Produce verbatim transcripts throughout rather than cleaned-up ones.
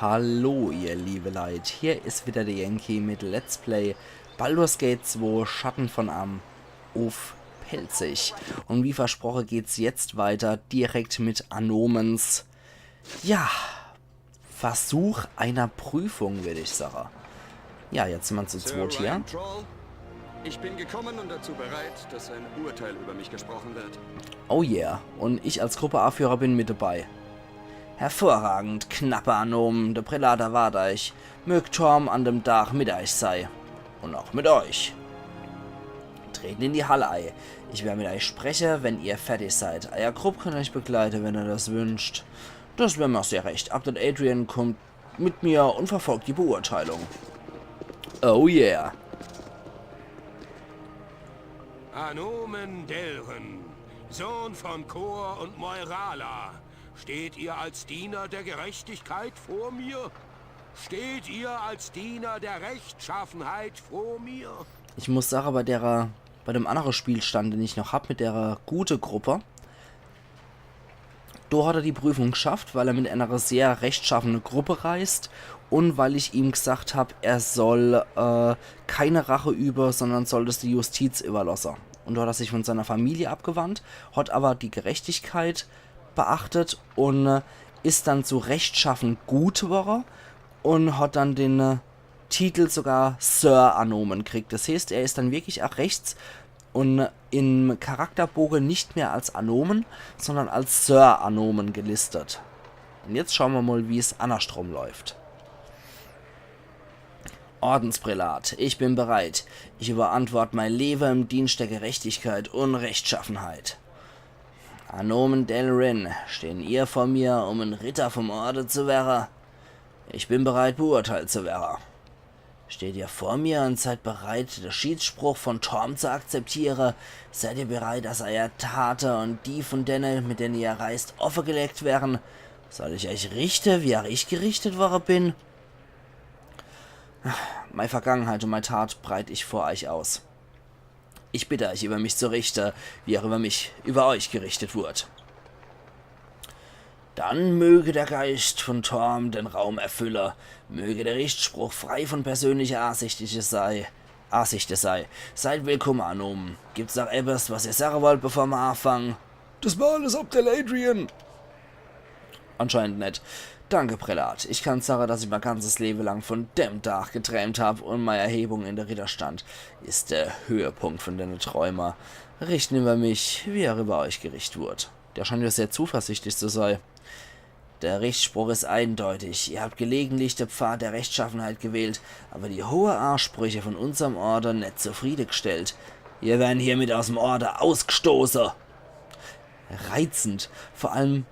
Hallo, ihr liebe Leit, hier is wieder der Yankee mit Let's Play Baldur's Gate zwei Schatten von Amn uff Pälzisch. Und wie versproche geht's jetzt weiter direkt mit Anomens, ja, Versuch einer Prüfung, würd ich sage. Ja, jetzt sin mer zu zweit hier. Ich bin gekommen und dazu bereit, dass ein Urteil über mich gesprochen wird. Oh yeah, und ich als Gruppeaführer bin mit dabei. Hervorragend, knappe Anomen, der Prälat erwart eich. Mög Torm an dem Dach mit eich sei. Und auch mit euch. Treten in die Hall ei. Ich wer mit eich spreche, wenn ihr fertig seid. Eier Grupp kann eich begleite, wenn er das wünscht. Das wär mer sehr recht. Abdel Adrian kommt mit mir und verfolgt die Beurteilung. Oh yeah. Anomen Delrin, Sohn von Kor und Moirala, steht ihr als Diener der Gerechtigkeit vor mir? Steht ihr als Diener der Rechtschaffenheit vor mir? Ich muss sage, bei derer, bei dem annere Spielstand, den ich noch hab, mit derer gute Gruppe, do hat er die Prüfung gschafft, weil er mit einer sehr rechtschaffene Gruppe reist und weil ich ihm gsacht hab, er soll äh, keine Rache übe, sondern soll das der Justiz überlasse. Und do hat er sich von seiner Familie abgewandt, hat aber die Gerechtigkeit beachtet und äh, is dann zu rechtschaffen gut worre und hat dann den äh, Titel sogar Sir Anomen kriegt. Das heißt, er is dann wirklich auch rechts und im Charakterboge nicht mehr als Anomen, sondern als Sir Anomen gelistet. Und jetzt schaue mer mal, wie's annerschtrum läuft. Ordensprälat, ich bin bereit. Ich überantwort mei Lewe im Dienst der Gerechtigkeit und Rechtschaffenheit. Anomen Delrin, stehen ihr vor mir, um en Ritter vom Orde zu werre? Ich bin bereit, beurteilt zu werre. Steht ihr vor mir und seid bereit, den Schiedsspruch von Torm zu akzeptiere? Seid ihr bereit, dass eier Tate und die von denne, mit denne ihr reist, offegelegt werre? Soll ich eich richte, wie auch ich gerichtet worre bin? Mei Vergangenheit und mei Tat breit ich vor eich aus. Ich bitte eich, über mich zu richte, wie auch über mich, über euch gerichtet wurd. Dann möge der Geist von Torm den Raum erfülle, möge der Richtspruch frei von persönlicher Ahsichte sei. Ahsichte sei. Seid willkumme, Anomen. Gibt's noch ebbes, was ihr sage wollt, bevor mer anfange? Das war alles, Abdel Adrian. Anscheinend net. Danke, Prälat. Ich kann sage, dass ich mei ganzes Lewe lang von dem Tag geträmt hab und mei Erhebung in de Ritterstand is der Höhepunkt von denne Träume. Richten über mich, wie auch über euch gericht wurd. Der scheint ja sehr zuversichtlich zu sei. Der Richtspruch is eindeutig. Ihr habt gelegentlich de Pfad der Rechtschaffenheit gewählt, aber die hohe Ansprüche von unserm Orde net zufriedegstellt. Ihr werren hiermit aus'm Orde ausgstoße. Reizend. Vor allem,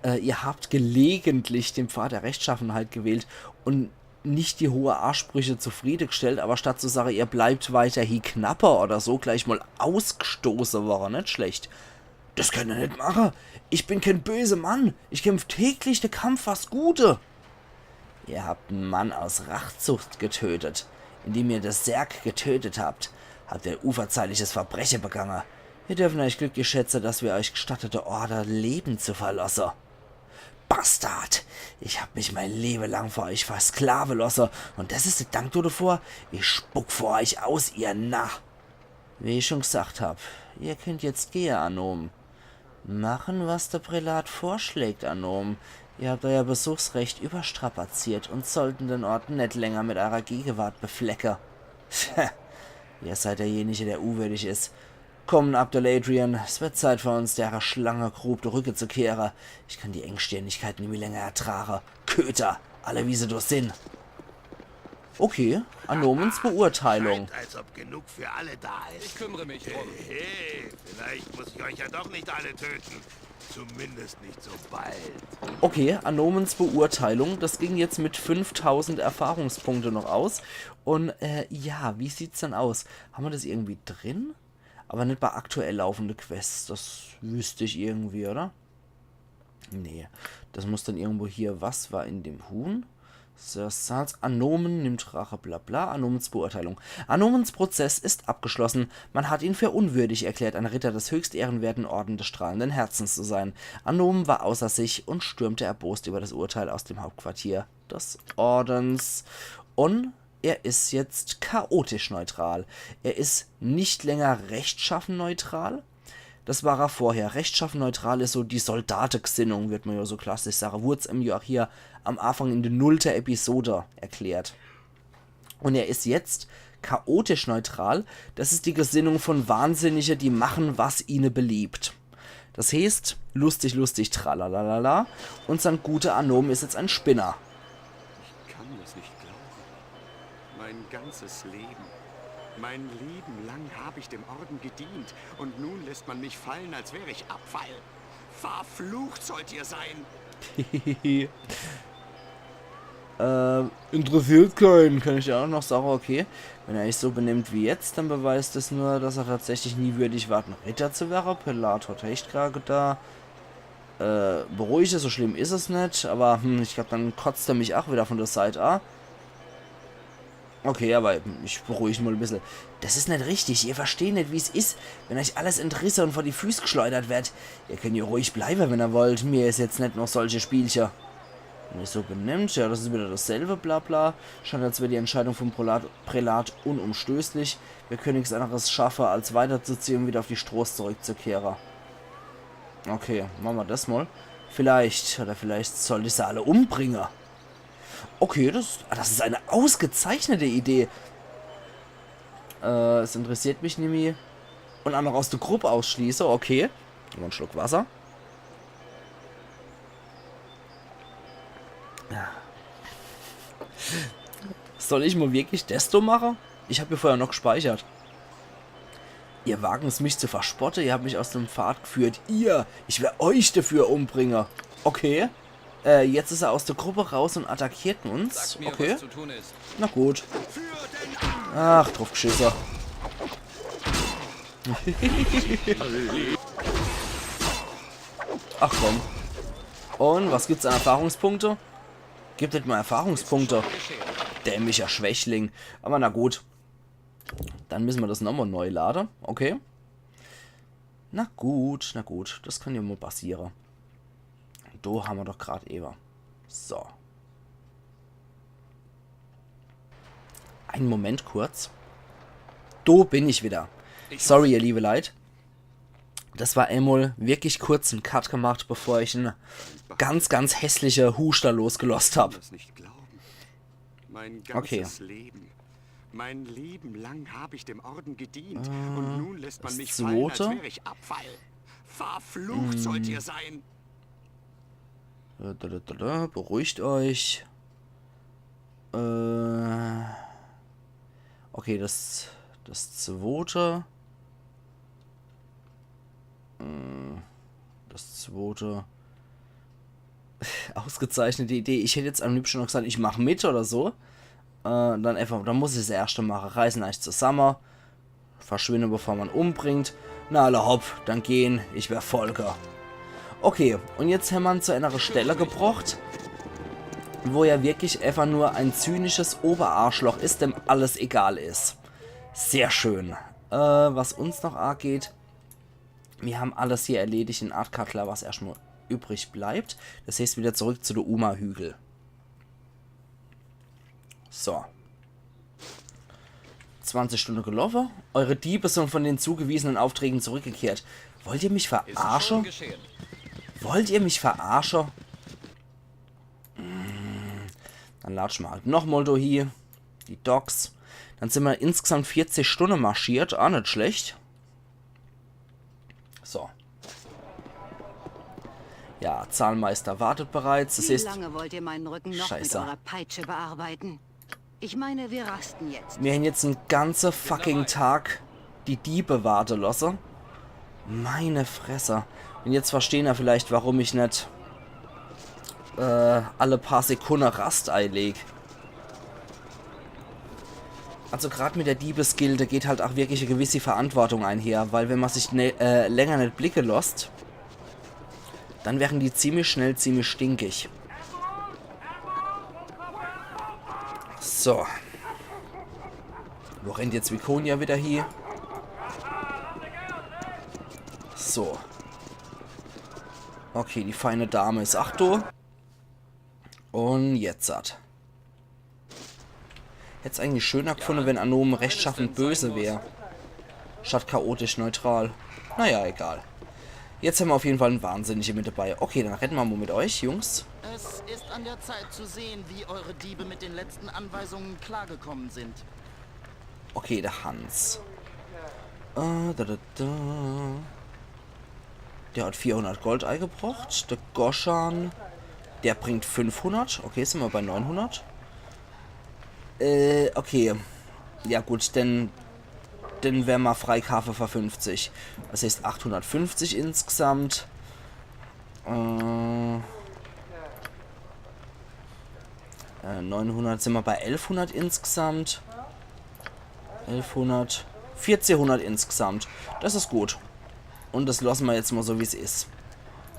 äh, ihr habt gelegentlich den Pfad der Rechtschaffenheit gewählt und nicht die hohe Ansprüche zufriedegstellt, aber statt zu sage, ihr bleibt weiterhin knappe oder so, gleich mal ausgstoße, wär net schlecht. Das könnt ihr net mache. Ich bin kein böse Mann. Ich kämpf täglich de Kampf was Gute. Ihr habt en Mann aus Rachsucht getötet. Indem ihr de Zerg getötet habt, habt ihr en uverzeihliches Verbreche begange. Wir dürfen euch glücklich schätze, dass wir euch gstattet, de Orde lebend zu verlosse. Bastard! Ich hab mich mei Lewe lang vor euch versklave losse und das is de Dank dodevor? Ich spuck vor euch aus, ihr Narr! Wie ich schon gsacht hab, ihr könnt jetzt gehe, Anomen. Machen, was de Prälat vorschlägt, Anomen. Ihr habt euer Besuchsrecht überstrapaziert und sollten den Ort net länger mit eurer Gegenwart beflecke. Tja, ihr seid derjenige, der unwürdig is. Kommen, Abdel Adrian, es wird Zeit für uns, dere Schlangegrub de Rücke zu kehre. Ich kann die Engstirnigkeit nimmi länger ertrage. Köter, alle wie se do sin. Okay, Anomens Beurteilung. Scheint, als ob genug für alle da ist. Ich kümmere mich drum. Hey, vielleicht muss ich euch ja doch nicht alle töten. Zumindest nicht so bald. Okay, Anomens Beurteilung. Das ging jetzt mit fünftausend Erfahrungspunkte noch aus. Und äh, ja, wie sieht's denn aus? Haben wir das irgendwie drin? Aber net bei aktuell laufende Quests. Das wüsst ich irgendwie, oder? Nee, das muss dann irgendwo hier. Was war in dem Huhn? Sir Sals, Anomen nimmt Rache, bla bla. Anomens Beurteilung. Anomens Prozess ist abgeschlossen. Man hat ihn für unwürdig erklärt, ein Ritter des höchst ehrenwerten Orden des strahlenden Herzens zu sein. Anomen war außer sich und stürmte erbost über das Urteil aus dem Hauptquartier des Ordens. Und er ist jetzt chaotisch neutral. Er ist nicht länger rechtschaffen neutral. Das war er vorher. Rechtschaffen neutral ist so die Soldategesinnung, wird man ja so klassisch sagen. Wurd's em ja auch hier am Anfang in der nullten Episode erklärt. Und er ist jetzt chaotisch neutral. Das ist die Gesinnung von Wahnsinnige, die machen, was ihnen beliebt. Das heißt, lustig, lustig, tralalala. Und sein guter Anomen ist jetzt ein Spinner. Ich kann das nicht glauben. Mein ganzes Leben, mein Leben lang habe ich dem Orden gedient und nun lässt man mich fallen, als wäre ich Abfall. Verflucht sollt ihr sein. Äh, interessiert keinen, kann ich ja auch noch sagen, okay. Wenn er sich so benimmt wie jetzt, dann beweist es nur, dass er tatsächlich nie würdig war, ein Ritter zu werden. Pelator Techka da. Äh, beruhigt, so schlimm ist es nicht, aber hm, ich glaub, dann kotzt er mich auch wieder von der Seite an. Okay, aber ich beruhig mich mal ein bisschen. Das ist nicht richtig. Ihr versteht nicht, wie es ist, wenn euch alles entrisse und vor die Füße geschleudert wird. Ihr könnt ja ruhig bleiben, wenn ihr wollt. Mir ist jetzt nicht noch solche Spielche. Wenn er sich so benimmt, ja, das ist wieder dasselbe, bla bla. Scheint, als wäre die Entscheidung vom Prälat, Prälat unumstößlich. Wir können nichts anderes schaffen, als weiterzuziehen und wieder auf die Stroß zurückzukehren. Okay, machen wir das mal. Vielleicht, oder vielleicht sollte ich sie alle umbringen. Okay, das, ah, das ist eine ausgezeichnete Idee. Äh, es interessiert mich nämlich. Und auch noch aus der Gruppe ausschließe, okay. Nur ein Schluck Wasser. Ja. Soll ich mal wirklich das da machen? Ich habe hier vorher noch gespeichert. Ihr wagen es, mich zu verspotten, ihr habt mich aus dem Pfad geführt. Ihr, ich werde euch dafür umbringen. Okay. Äh, jetzt ist er aus der Gruppe raus und attackiert uns. Sagt mir, Okay. Was zu tun ist. Na gut. Ach, drauf geschissen. Ach komm. Und was gibt's an Erfahrungspunkte? Gibt nicht mal Erfahrungspunkte. Dämlicher Schwächling. Aber na gut. Dann müssen wir das nochmal neu laden. Okay. Na gut, na gut. Das kann ja mal passieren. Do haben wir doch gerade eben. So. Einen Moment kurz. Do bin ich wieder. Sorry, ihr liebe Leute. Das war einmal wirklich kurz ein Cut gemacht, bevor ich einen ganz, ganz hässliche Huster losgelost habe. Das nicht glauben. Mein ganzes Okay. Leben, mein Leben lang habe ich dem Orden gedient und nun lässt man das mich fallen, als zweite? Wäre ich Abfall. Verflucht sollt ihr sein. Da, da, da, da, da. Beruhigt euch. Äh, okay, das, das zweite. Äh, das zweite. Ausgezeichnete Idee. Ich hätte jetzt am liebsten noch gesagt, ich mach mit oder so. Äh, dann einfach, dann muss ich das erste machen. Reißen euch zusammen. Verschwinde, bevor man umbringt. Na, alla hopp, dann gehen. Ich wär Volker. Okay, und jetzt haben wir ihn zu einer Stelle gebracht, wo er wirklich einfach nur ein zynisches Oberarschloch ist, dem alles egal ist. Sehr schön. Äh, was uns noch angeht, wir haben alles hier erledigt in Ardcatlar, was erstmal übrig bleibt. Das heißt, wieder zurück zu der Uma-Hügel. So. zwanzig Stunden gelaufen. Eure Diebe sind von den zugewiesenen Aufträgen zurückgekehrt. Wollt ihr mich Ist schon verarschen? Geschehen. Wollt ihr mich verarschen? Mm, dann latschen wir halt nochmal durch hier. Die Docks. Dann sind wir insgesamt vierzig Stunden marschiert. Ah, nicht schlecht. So. Ja, Zahlmeister wartet bereits. Das Wie heißt, lange wollt ihr meinen Rücken noch Scheiße. mit eurer Peitsche bearbeiten? Ich meine, wir rasten jetzt. wir haben jetzt einen ganzen fucking Tag die Diebe warten lassen. Meine Fresse. Und jetzt verstehen wir vielleicht, warum ich nicht äh, alle paar Sekunden Rast einleg. Also gerade mit der Diebesgilde geht halt auch wirklich eine gewisse Verantwortung einher, weil wenn man sich ne, äh, länger nicht blicken lässt, dann werden die ziemlich schnell ziemlich stinkig. So. Wo rennt jetzt Viconia wieder hie? So. Okay, die feine Dame is ach do. Un jetzt hat. Hätt's eigentlich schöner gefunde, wenn Anomen rechtschaffen böse wär. Statt chaotisch neutral. Naja, egal. Jetzt hämmer auf jeden Fall en Wahnsinnige mit dabei. Okay, dann redde mer mo mit euch, Jungs. Es ist an der Zeit zu sehen, wie eure Diebe mit den letzten Anweisungen klargekommen sind. Okay, der Hans. Äh, da, da, da. Der hat vierhundert Gold eigebrocht. Der Goshan, der bringt fünfhundert. Okay, sin mer bei neunhundert. Äh, okay. Ja gut, dann, dann wär mer freikaafe für fünfzig. Das heißt achthundertfünfzig insgesamt. Äh, äh, neunhundert, sin mer bei elfhundert insgesamt. Elfhundert. Vierzehnhundert insgesamt. Das is gut. Un das losse mer jetzt mo so, wie's is.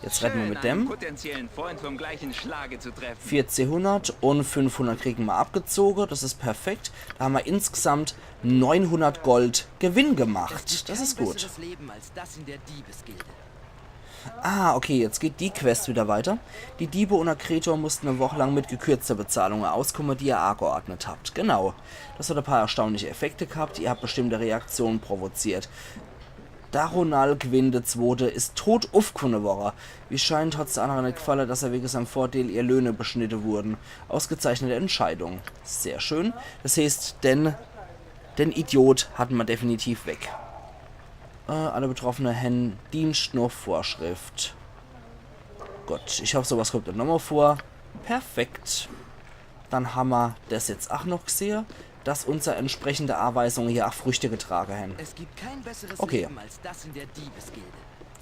Jetzt redde mer mit dem. Potenziellen Freund vom gleichen Schlage zu treffen. Vierzehnhundert un fünfhundert kriege mer abgezoge. Das is perfekt. Da hämmer insgesamt neunhundert Gold Gewinn gemacht. Das is gut. Besseres Leben als das in der Diebesgilde. Ah, okay, jetzt geht die Quest wieder weiter. Die Diebe unter Kretor mussten eine Woche lang mit gekürzter Bezahlung auskommen, die er angeordnet habt. Genau. Das hat ein paar erstaunliche Effekte gehabt. Ihr habt bestimmte Reaktionen provoziert. Daronal Gwyn der Zwote is tot uffgefunne worre. Wie scheint, hat's de annere net gefalle, dass er wege seinem Vorteil ihr Löhne beschnitte wurden. Ausgezeichnete Entscheidung. Sehr schön. Das heißt, den, den Idiot hatten mer definitiv weg. Äh, alle Betroffene hän Dienst noch Vorschrift. Gut, ich hoff, sowas kommt net nochmal vor. Perfekt. Dann hammer das jetzt ach noch gesehe, dass unser entsprechende Anweisungen hier ach Früchte getrage hän. Es gibt kein besseres Okay. Leben als das in der Diebesgilde.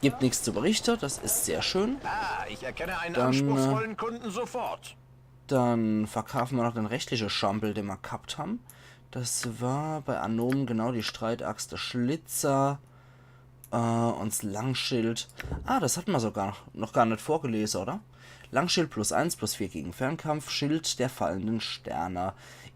Gibt nichts zu berichten, das is sehr schön. Ah, ich erkenne einen Dann, äh, anspruchsvollen Kunden sofort. Dann verkaufen wir noch den restlichen Schampel, den wir gehabt haben. Das war bei Anomen genau die Streitaxt, der Schlitzer äh, und das Langschild. Ah, das hat man sogar noch, noch gar nicht vorgelesen, oder? Langschild plus eins, plus vier gegen Fernkampf, Schild der fallenden Sterne.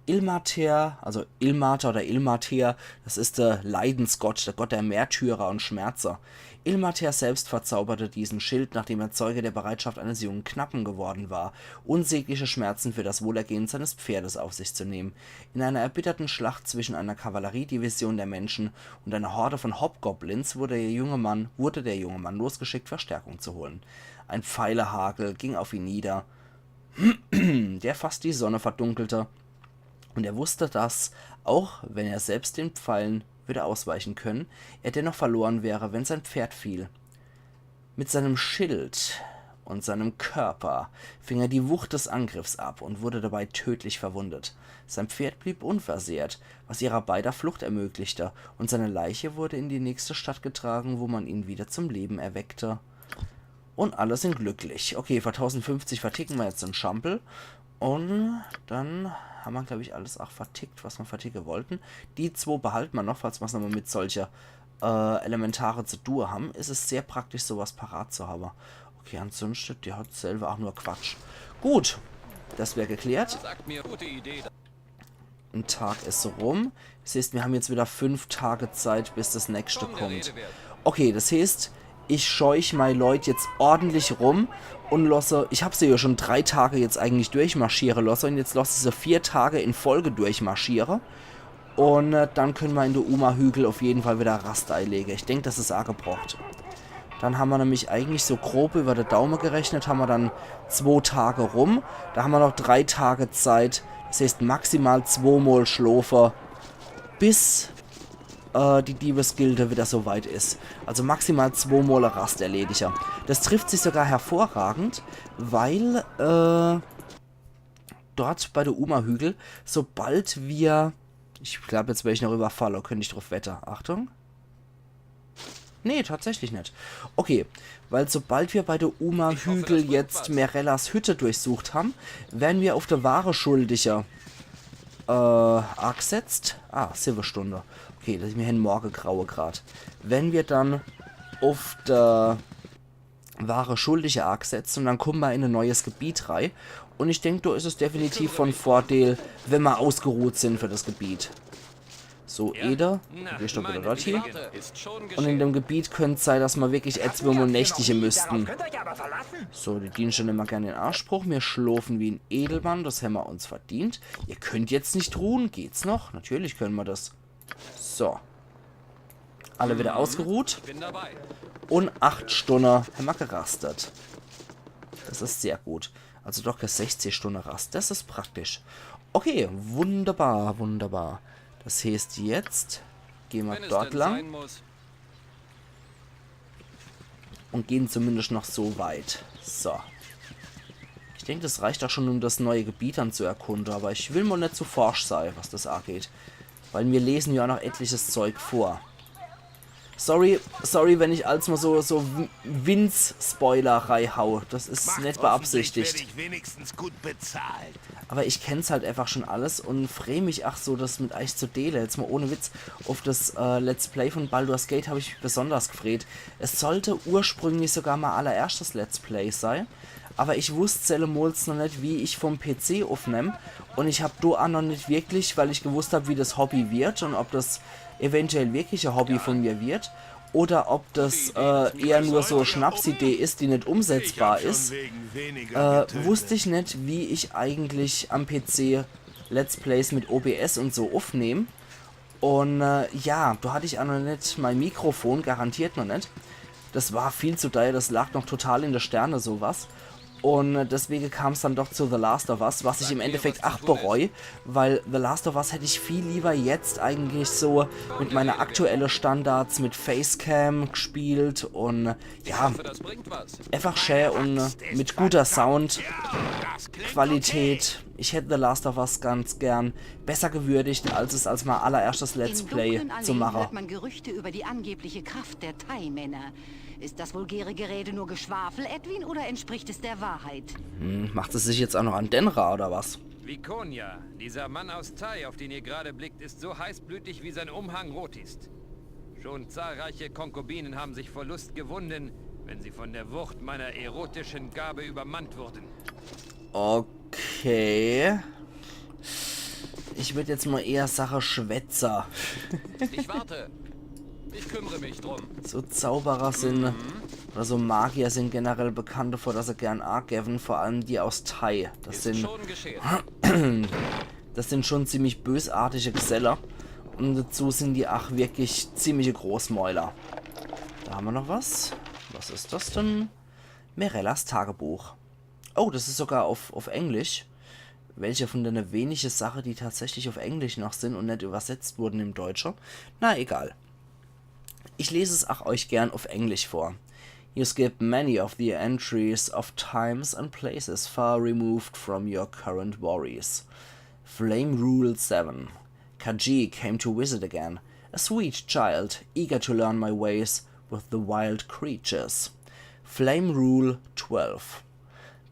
Ilmater, also Ilmater oder Ilmater, das ist der Leidensgott, der Gott der Märtyrer und Schmerze. Ilmater selbst verzauberte diesen Schild, nachdem er Zeuge der Bereitschaft eines jungen Knappen geworden war, unsägliche Schmerzen für das Wohlergehen seines Pferdes auf sich zu nehmen. In einer erbitterten Schlacht zwischen einer Kavalleriedivision der Menschen und einer Horde von Hobgoblins wurde der junge Mann, wurde der junge Mann losgeschickt, Verstärkung zu holen. Ein Pfeilehagel ging auf ihn nieder, der fast die Sonne verdunkelte. Und er wusste, dass, auch wenn er selbst den Pfeilen würde ausweichen können, er dennoch verloren wäre, wenn sein Pferd fiel. Mit seinem Schild und seinem Körper fing er die Wucht des Angriffs ab und wurde dabei tödlich verwundet. Sein Pferd blieb unversehrt, was ihrer beider Flucht ermöglichte, und seine Leiche wurde in die nächste Stadt getragen, wo man ihn wieder zum Leben erweckte. Und alle sind glücklich. Okay, für tausendfünfzig verticken wir jetzt den Schampel. Und dann haben wir, glaube ich, alles auch vertickt, was wir verticken wollten. Die zwei behalten wir noch, falls wir es nochmal mit solcher äh, Elementare zu tun haben, ist es sehr praktisch, sowas parat zu haben. Okay, ansonsten, der hat selber auch nur Quatsch. Gut, das wäre geklärt. Sagt mir, gute Idee. Ein Tag ist rum. Das heißt, wir haben jetzt wieder fünf Tage Zeit, bis das nächste Kaum der kommt. Rede wert. Okay, das heißt, ich scheuch meine Leute jetzt ordentlich rum und lasse, ich hab sie ja schon drei Tage jetzt eigentlich durchmarschieren lassen und jetzt lasse ich sie vier Tage in Folge durchmarschieren. Und äh, dann können wir in der Uma-Hügel auf jeden Fall wieder Rast einlegen. Ich denk, das ist angebracht. Dann haben wir nämlich eigentlich so grob über den Daumen gerechnet, haben wir dann zwei Tage rum. Da haben wir noch drei Tage Zeit. Das heißt maximal zweimal schlafen, bis äh, die Diebesgilde wieder so weit ist. Also maximal zweimal eine Rast erledigen. Das trifft sich sogar hervorragend, weil äh, dort bei der Uma-Hügel, sobald wir... Ich glaube, jetzt werde ich noch überfallen, könnte ich drauf wetten. Achtung. Nee, tatsächlich nicht. Okay, weil sobald wir bei der Uma-Hügel jetzt Merellas Hütte durchsucht haben, werden wir auf der wahre Schuldige äh, angesetzt. Ah, sieben Stunden. Okay, das ist mir hin Morgengraue grad. Wenn wir dann auf der wahre Schuldige angesetzt und dann kommen wir in ein neues Gebiet rein. Und ich denk, do is es definitiv von Vorteil, wenn ma ausgeruht sin für das Gebiet. So, Eder, du gehst doch wieder dort hin. Und in dem Gebiet könnt's sei, dass ma wirklich etzwemol nächtige müssten. So, die Dienste nemme ma gern in Anspruch. Mir schlofen wie en Edelmann, das hämmer uns verdient. Ihr könnt jetzt nicht ruhen, geht's noch? Natürlich können ma das. So. Alle wieder ausgeruht. Und acht Stunde hämmer gerastet. Das is sehr gut. Also doch kee sechzig Stunde Rast. Das is praktisch. Okay, wunderbar, wunderbar. Das heeßt, jetzt gehn ma dort lang und gehn zumindest noch so weit. So. Ich denk, das reicht auch schon, um das neue Gebiet dann zu erkunden, aber ich will mol net zu forsch sei, was das angeht. Weil mir lesen ja noch etliches Zeug vor. Sorry, sorry, wenn ich als mol so, so W-, Winz-Spoiler reihau. Das is net beabsichtigt. Wenigstens gut bezahlt. Aber ich kenn's halt einfach schon alles und free mich, ach so, das mit eich zu deele. Jetzt mol ohne Witz, auf das äh, Let's Play von Baldur's Gate hab ich mich besonders gefreet. Es sollte ursprünglich sogar mei allererschtes Let's Play sei, aber ich wusst sellemols noch net, wie ich vom P C aufnemm. Und ich hab do auch noch net wirklich, weil ich gewusst hab, wie das Hobby wird und ob das eventuell wirklich e Hobby von mir wird oder ob das äh, eher nur so Schnapsidee is, die net umsetzbar is, äh, wusst ich net, wie ich eigentlich am P C Let's Plays mit O B S und so aufnehm. Und äh, ja, do hatt ich auch noch net mei Mikrofon, garantiert noch net. Das war viel zu teuer, das lag noch total in de Sterne, sowas. Und äh, deswege kam's dann doch zu The Last of Us, was ich im Endeffekt ach bereu, weil The Last of Us hätt ich viel lieber jetzt eigentlich so mit meine aktuelle Standards, mit Facecam gespielt und äh, ja, einfach schä und äh, mit guter Soundqualität. Ich hätt The Last of Us ganz gern besser gewürdigt, als es als mei allererschtes Let's Play zu mache. Im Dunkeln allein hört man Gerüchte über die angebliche Kraft der Tai-Männer. Ist das vulgäre Gerede nur Geschwafel, Edwin, oder entspricht es der Wahrheit? Hm, macht es sich jetzt auch noch an Denra oder was? Viconia, dieser Mann aus Tai, auf den ihr gerade blickt, ist so heißblütig, wie sein Umhang rot ist. Schon zahlreiche Konkubinen haben sich vor Lust gewunden, wenn sie von der Wucht meiner erotischen Gabe übermannt wurden. Okay. Ich würd jetzt mol eher sache Schwätzer. Ich warte. Ich kümmere mich drum. So Zauberer sin, oder so Magier sin generell bekannt dafür, dass se gern Arg gewen, vor allem die aus Tai. Das sin, das sin schon ziemlich bösartige Geselle. Und dazu sin die ach wirklich ziemliche Großmäuler. Da hammer noch was. Was is das denn? Mirellas Tagebuch. Oh, das is sogar auf, auf Englisch. Welche von dene wenige Sache, die tatsächlich auf Englisch noch sin und net übersetzt wurden im Deutsche. Na egal. Ich les es ach euch gern auf Englisch vor. You skip many of the entries of times and places far removed from your current worries. Flame Rule seven. Kaji came to visit again, a sweet child, eager to learn my ways with the wild creatures. Flame Rule twelve.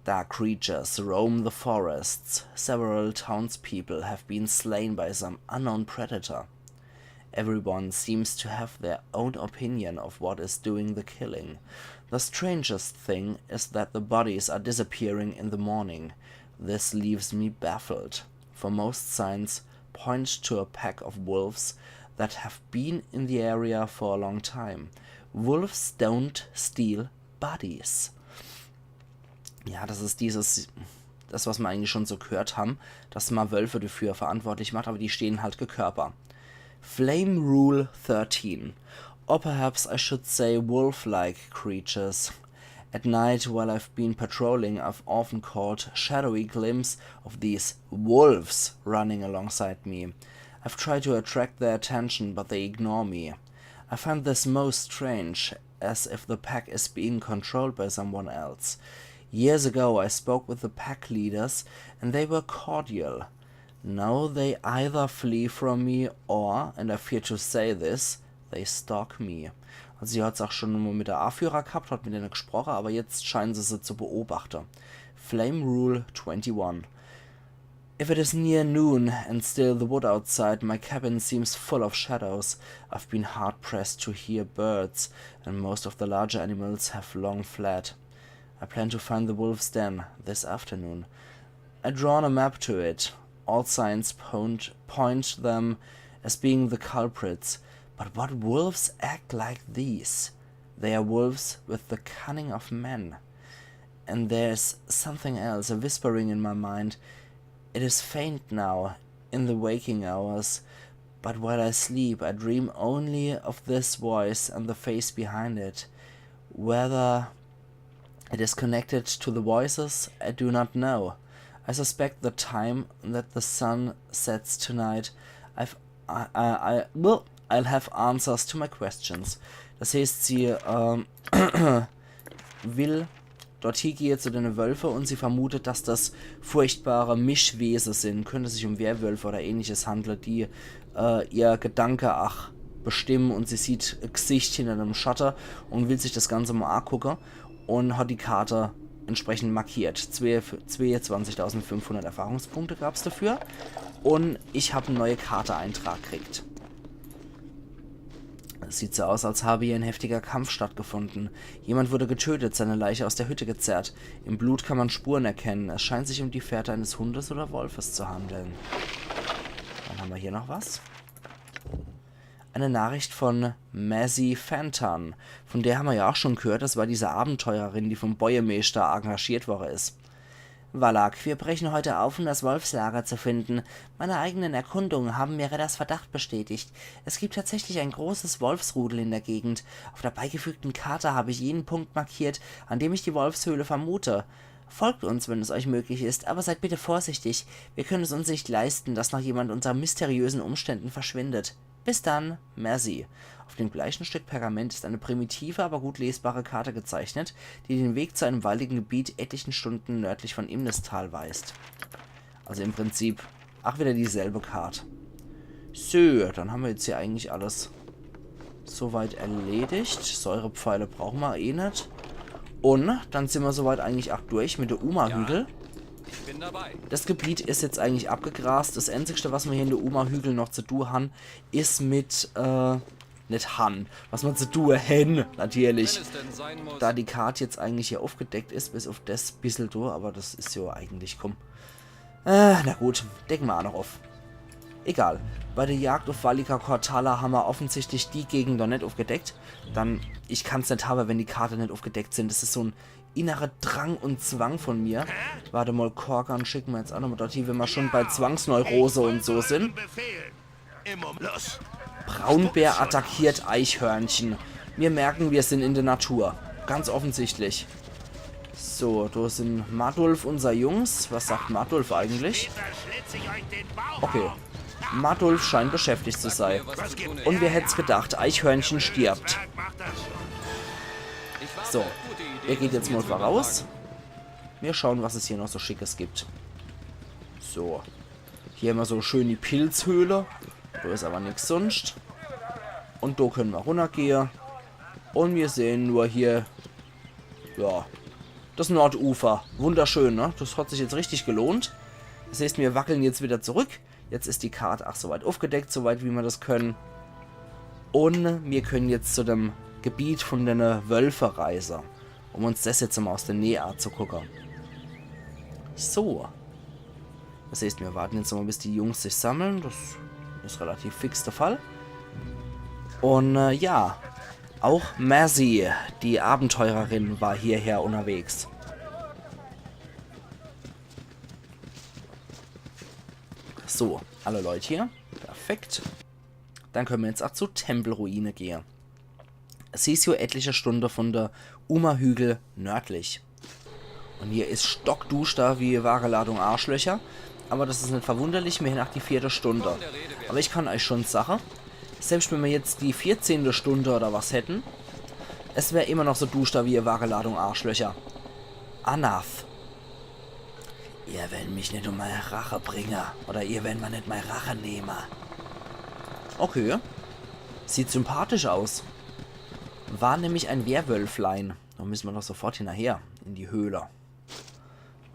Dark creatures roam the forests. Several townspeople have been slain by some unknown predator. Everyone seems to have their own opinion of what is doing the killing. The strangest thing is that the bodies are disappearing in the morning. This leaves me baffled, for most signs point to a pack of wolves that have been in the area for a long time. Wolves don't steal bodies. Ja, das is dieses, das, was mer eigentlich schon so gehört ham, dass mer Wölfe dafür verantwortlich macht, aber die stehen halt gekörper. Flame Rule thirteen. Or perhaps I should say wolf-like creatures. At night, while I've been patrolling, I've often caught shadowy glimpse of these wolves running alongside me. I've tried to attract their attention, but they ignore me. I find this most strange, as if the pack is being controlled by someone else. Years ago, I spoke with the pack leaders, and they were cordial. Now they either flee from me or, and I fear to say this, they stalk me. Also sie hat's auch schon mal mit der Anführer gehabt, hat mit denen gesprochen, aber jetzt scheinen sie sie zu beobachten. Flame Rule twenty-one. If it is near noon and still the wood outside, my cabin seems full of shadows. I've been hard pressed to hear birds, and most of the larger animals have long fled. I plan to find the wolf's den this afternoon. I drawn a map to it. All signs point, point them as being the culprits. But what wolves act like these? They are wolves with the cunning of men. And there's something else, a whispering in my mind. It is faint now, in the waking hours, but while I sleep, I dream only of this voice and the face behind it. Whether it is connected to the voices, I do not know. I suspect the time that the sun sets tonight. I've, I, I, I, well, I'll have answers to my questions. Das heißt, sie ähm, will dort hiegehe zu dene Wölfe und sie vermutet, dass das furchtbare Mischwese sin. Könnte sich um Werwölfe oder ähnliches handle, die äh, ihr Gedanke ach bestimmen und sie sieht e Gsicht hinter nem Schatte und will sich das Ganze mal angucke und hat die Karte entsprechend markiert. Zwei, zwanzigtausendfünfhundert Erfahrungspunkte gab's dafür und ich hab en neue Karteeintrag gekriegt. Es sieht so aus, als habe hier ein heftiger Kampf stattgefunden. Jemand wurde getötet, seine Leiche aus der Hütte gezerrt. Im Blut kann man Spuren erkennen. Es scheint sich um die Fährte eines Hundes oder Wolfes zu handeln. Dann haben wir hier noch was. Eine Nachricht von Mazzy Fantan. Von der haben wir ja auch schon gehört. Das war diese Abenteurerin, die vom Bäuermeester engagiert worden ist. Wallach, wir brechen heute auf, um das Wolfslager zu finden. Meine eigenen Erkundungen haben mir Reddas Verdacht bestätigt. Es gibt tatsächlich ein großes Wolfsrudel in der Gegend. Auf der beigefügten Karte habe ich jeden Punkt markiert, an dem ich die Wolfshöhle vermute. Folgt uns, wenn es euch möglich ist, aber seid bitte vorsichtig. Wir können es uns nicht leisten, dass noch jemand unter mysteriösen Umständen verschwindet. Bis dann, Mazzy. Auf dem gleichen Stück Pergament ist eine primitive, aber gut lesbare Karte gezeichnet, die den Weg zu einem waldigen Gebiet etlichen Stunden nördlich von Imnestal weist. Also im Prinzip ach wieder dieselbe Karte. So, dann haben wir jetzt hier eigentlich alles soweit erledigt. Säurepfeile brauchen wir eh net. Und dann sind wir soweit eigentlich ach durch mit der Uma-Hügel. Das Gebiet ist jetzt eigentlich abgegrast. Das Einzigste, was wir hier in der Uma-Hügel noch zu tun haben, ist mit, äh, nicht haben. Was wir zu tun haben, natürlich. Da die Karte jetzt eigentlich hier aufgedeckt ist, bis auf das bissel da, aber das ist ja eigentlich, komm. Äh, na gut, decken wir auch noch auf. Egal. Bei der Jagd auf Valika Kortala haben wir offensichtlich die Gegend noch nicht aufgedeckt. Dann, ich kann's nicht haben, wenn die Karte nicht aufgedeckt sind. Das ist so ein innerer Drang und Zwang von mir. Warte mal, Korgan schicken wir jetzt auch nochmal dort hin, wenn wir schon bei Zwangsneurose und so sind. Braunbär attackiert Eichhörnchen. Wir merken, wir sind in der Natur. Ganz offensichtlich. So, da sind Madulf, unser Jungs. Was sagt Madulf eigentlich? Okay. Madulf scheint beschäftigt zu sein. Und wer hätt's gedacht, Eichhörnchen stirbt. So, er geht jetzt mal voraus. Wir schauen, was es hier noch so Schickes gibt. So. Hier immer so schön die Pilzhöhle. Da ist aber nix sonst. Und da können wir runtergehen. Und wir sehen nur hier, ja, das Nordufer. Wunderschön, ne? Das hat sich jetzt richtig gelohnt. Das heißt, wir wackeln jetzt wieder zurück. Jetzt ist die Karte ach soweit aufgedeckt, soweit wie wir das können. Und wir können jetzt zu dem Gebiet von den Wölfe reisen, um uns das jetzt mal aus der Nähe anzugucken. So. Das heißt, wir warten jetzt mal, bis die Jungs sich sammeln. Das ist relativ fix der Fall. Und äh, ja, auch Mazzy, die Abenteurerin, war hierher unterwegs. So, alle Leute hier. Perfekt. Dann können wir jetzt auch zu Tempelruine gehen. Sie ist ja etliche Stunde von der Uma-Hügel nördlich. Und hier ist stockduschter wie wahre Ladung Arschlöcher. Aber das ist nicht verwunderlich, wir haben nach die vierte Stunde. Aber ich kann euch schon sagen, selbst wenn wir jetzt die vierzehnte Stunde oder was hätten, es wäre immer noch so duschter wie wahre Ladung Arschlöcher. Anath. Ihr wollt mich nicht um meine Rache bringen. Oder ihr wollt mir nicht meine Rache nehmen. Okay. Sieht sympathisch aus. War nämlich ein Werwölflein. Da müssen wir doch sofort hinterher. In die Höhle.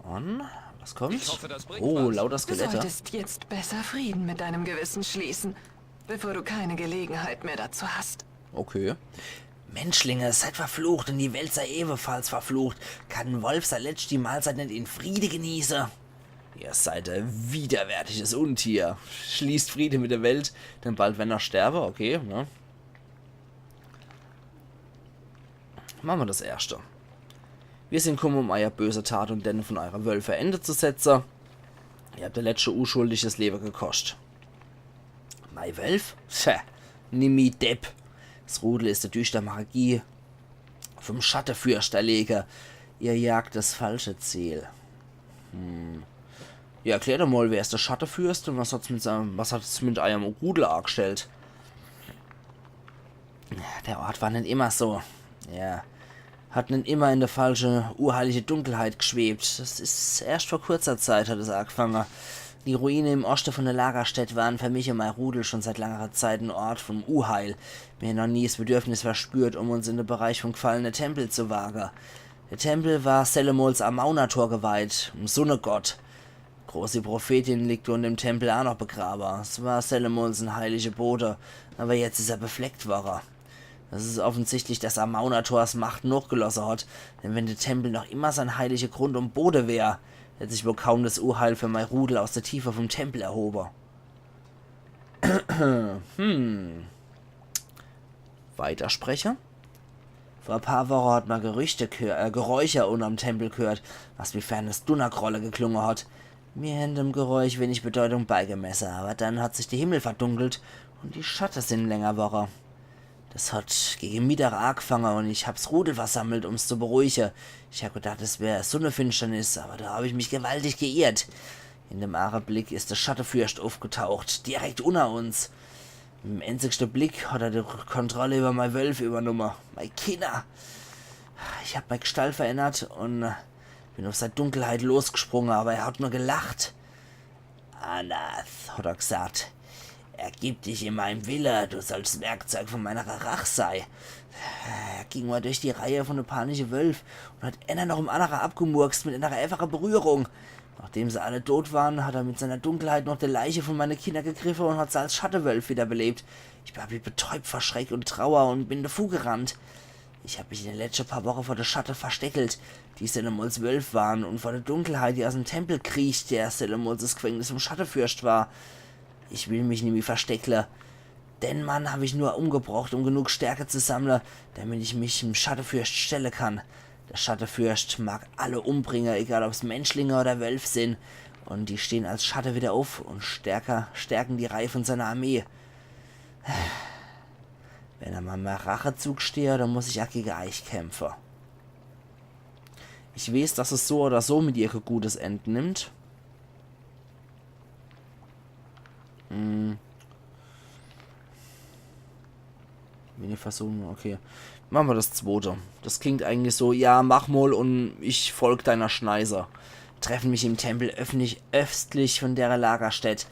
Und was kommt? Ich hoffe, das bringt was. Oh, lauter Skelette. Du solltest jetzt besser Frieden mit deinem Gewissen schließen, bevor du keine Gelegenheit mehr dazu hast. Okay. Menschlinge, seid verflucht und die Welt sei ebenfalls verflucht. Kann ein Wolf sei letzte Mahlzeit nicht in Friede genießen? Ihr seid ein widerwärtiges Untier. Schließt Friede mit der Welt, denn bald wer'n er sterbe, okay, ne? Mache mer das erschte. Wir sin kumme, um eier böse Tat un denne vun eiere Wölfe Ende zu setze. Ihr habt de letschte Uschuldige des Lewe gekoscht. Mei Wölf? Tja, nimmi Depp. Das Rudel is de düschter Magie vum Schattefürst erlege. Ihr jagt das falsche Ziel. Hm. Ja, erklärt doch mol, wer is de Schattefürst un was hat's mit seinem, was hat's mit eierm Rudel agestellt? Ja, der Ort war net immer so. Ja. Hat net immer in de falsche, urheilige Dunkelheit geschwebt. Das is erscht vor kurzer Zeit hat es agefange. Die Ruine im Oschte vun de Lagerstätt waren für mich un mei Rudel schon seit langerer Zeit en Ort vum Uheil. Mir hän noch nie es Bedürfnis verspürt, um uns in de Bereich vum gfallene Tempel zu wage. De Tempel war sellemols am Maunator geweiht, em Sunnegott. Großi Prophetin liegt unnerm Tempel aa noch begrabe. Es war sellemols en heilige Bode, awwer jetzt is er befleckt worre. Es is offensichtlich, dass am Maunator es Macht nochgelosse hat, denn wenn de Tempel noch immer sein heilige Grund un Bode wär, hätt sich wohl kaum das Uheil für mei Rudel aus de Tiefe vum Tempel erhobe. Hm. Weiterspreche? Vor e paar Woche hat mer Gerüchte gehör-, äh, Geräusche unnerm Tempel gehört, was wie fernes Dunnergrolle geklunge hat. Mir hän dem Geräusch wenig Bedeutung beigemesse, awwer dann hat sich de Himmel verdunkelt un die Schatte sin länger worre. Das hat gege Mittag agefange un ich hab's Rudel versammelt, um's zu beruhige. Ich hab gedacht, es wär Sunnefinsternis, awwer do hab ich mich gewaltig geirrt. In dem Aacheblick is de Schattefürst uffgetaucht, direkt unner uns. Im enzigste Blick hat er die Kontrolle iwwer mei Wölf iwwernumme. Mei Kinner. Ich hab mei Gestalt verännert un, äh, bin uff sei Dunkelheit losgesprunge, awwer er hat nur gelacht. Anath, hat er gesagt, ergib dich in meinem Wille, du sollst Werkzeug von meiner Rach sei. Er ging mol durch die Reihe von de panische Wölf un hat enner noch em annere abgemurkst mit enner einfache Berührung. Nachdem se alle tot waren, hat er mit seiner Dunkelheit noch de Leiche von meine Kinner gegriffe un hat se als Schattewölf wiederbelebt. Ich war wie betäubt vor Schreck un Trauer un bin devu gerannt. Ich hab mich in de letschte paar Woche vor de Schatte versteckelt, die sellemols Wölf waren, un vor de Dunkelheit, die aus'm Tempel kriecht, der sellemols es Gfängnis vum Schattefürst war. Ich will mich nimmi versteckle. Den Mann hab ich nur umgebrocht, um genug Stärke zu sammle, damit ich mich em Schattefürst stelle kann. De Schattefürst mag alle umbringe, egal ob's Menschlinge oder Wölf sin. Un die stehn als Schatte wieder uff un stärker, stärken die Reihe von seiner Armee. Wenn er mol mei Rache zugestehe, dann muss ich aa gege eich kämpfe. Ich weeß, dass es so oder so mit ihr e gutes End nimmt. Hm. Mini Versuchung, okay. Mache mer das zwote. Das klingt eigentlich so, ja, mach mol un ich folg deiner Schneise. Treffen mich im Tempel öffentlich, östlich von dere Lagerstätt.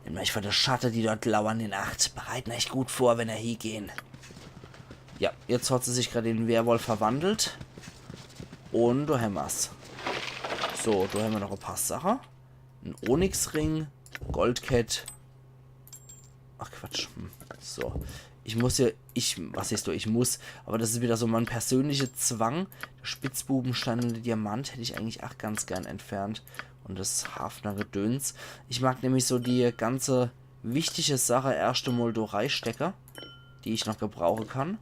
Nehmt eich vor de Schatte, die dort lauern, in Acht. Bereiten eich gut vor, wenn er hiegehn. Ja, jetzt hat se sich grad in en Werwolf verwandelt. Un do hämmer's. So, do hämmer noch e paar Sache. En Onyxring, Goldkett. Ach Quatsch. Hm. So. Ich muss ja, ich, was heißt du, ich muss, aber das is wieder so mein persönlicher Zwang. Der Spitzbubenstein un de Diamant hätt ich eigentlich ach ganz gern entfernt. Un das Hafner-Gedöns. Ich mag nämlich so die ganze wichtige Sache erscht emol do reistecke, die ich noch gebrauche kann.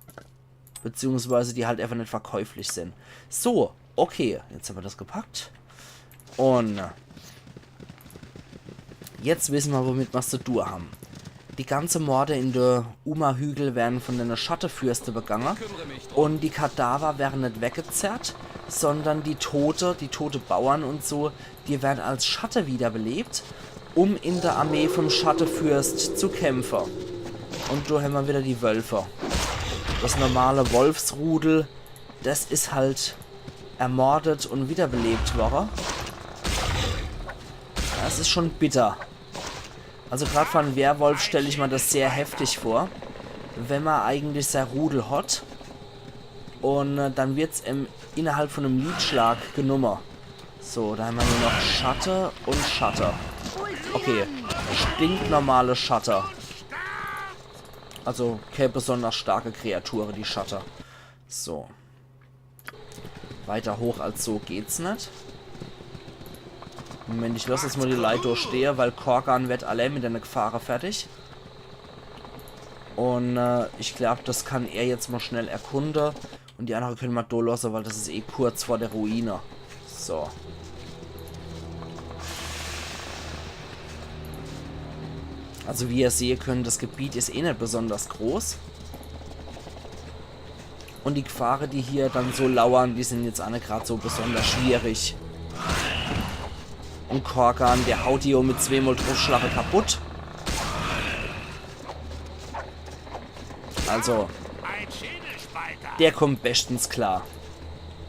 Beziehungsweise die halt einfach net verkäuflich sin. So, okay, jetzt hämmer das gepackt. Un jetzt wisse mer, womit mer's zu tue ham. Die ganze Morde in de Umahügel werre von de Schattefürste begange. Un die Kadaver werre net weggezerrt, sondern die Tote, die tote Bauern un so, die werre als Schatte wiederbelebt, um in de Armee vom Schattefürst zu kämpfe. Un do hämmer wieder die Wölfe. Das normale Wolfsrudel, das is halt ermordet un wiederbelebt worre. Das is schon bitter. Also grad für en Werwolf stell ich mer das sehr heftig vor, wenn mer eigentlich sei Rudel hat un, äh, dann wird's im, innerhalb von em Liedschlag genumme. So, do hämmer nur noch Schatte un Schatte. Okay, stinknormale Schatte. Also, kä besonders starke Kreature, die Schatte. So. Weiter hoch als so geht's net. Moment, ich loss jetzt mol die Leit do stehe, weil Korgan werd allee mit denne Gfahre fertig. Un äh, ich glaab, das kann er jetzt mol schnell erkunde. Un die annere kenne mer do losse, weil das is eh kurz vor de Ruine. So. Also wie ihr sehe kenne, das Gebiet is eh net besonders groß. Un die Gfahre, die hier dann so lauere, die sin jetzt aa net grad so besonders schwierig. Un Korgan, der haut die jo mit zweemol druffschlage kaputt. Also, der kommt beschtens klar.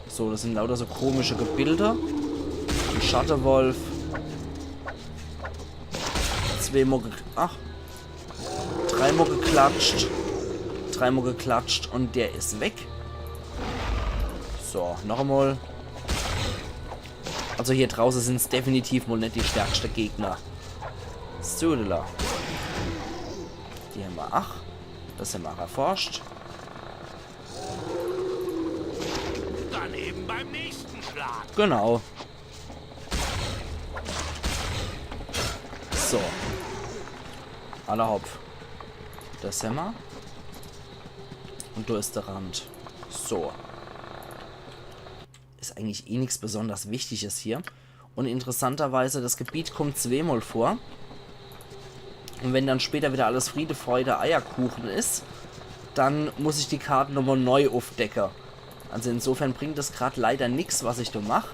So, das sin lauter so komische Gebilde. En Schattewolf. Zweemol ge-, ach. Dreimol geklatscht. Dreimol geklatscht un der is weg. So, noch emol. Also hier drauße sin's definitiv mol net die stärkste Gegner. Sudela. Die hämmer. Ach, das hämmer erforscht. Dann eben beim nächsten Schlag. Genau. So. Alla hopp. Das hämmer. Un do is de Rand. So. Is eigentlich eh nix besonders Wichtiges hier. Un interessanterweise, das Gebiet kommt zweemol vor. Un wenn dann später wieder alles Friede, Freude, Eierkuchen is, dann muss ich die Karte nochmol neu uffdecke. Also insofern bringt es grad leider nix, was ich do mach.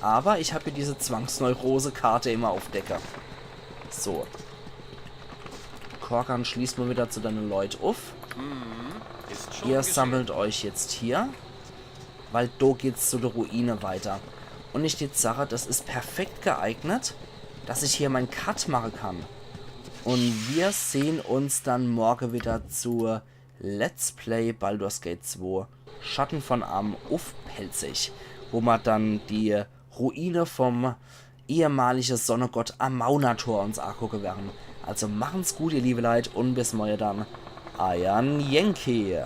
Aber ich hab hier diese Zwangsneurose-Karte immer uffdecke. So. Korgan, schließ mol wieder zu deine Leit uff. Ist schon Ihr geschehen. Sammelt euch jetzt hier, weil do geht's zu der Ruine weiter. Un ich jetzt sage, das is perfekt geeignet, dass ich hier mein Cut mache kann. Un wir sehn uns dann morge wieder zu Let's Play Baldur's Gate zwei Schatten von Amn uff Pälzisch, wo mer dann die Ruine vom ehemalige Sonnegott Amaunator uns agucke werre. Also machen's gut, ihr liebe Leit, un bis morge dann. Eier Yankee.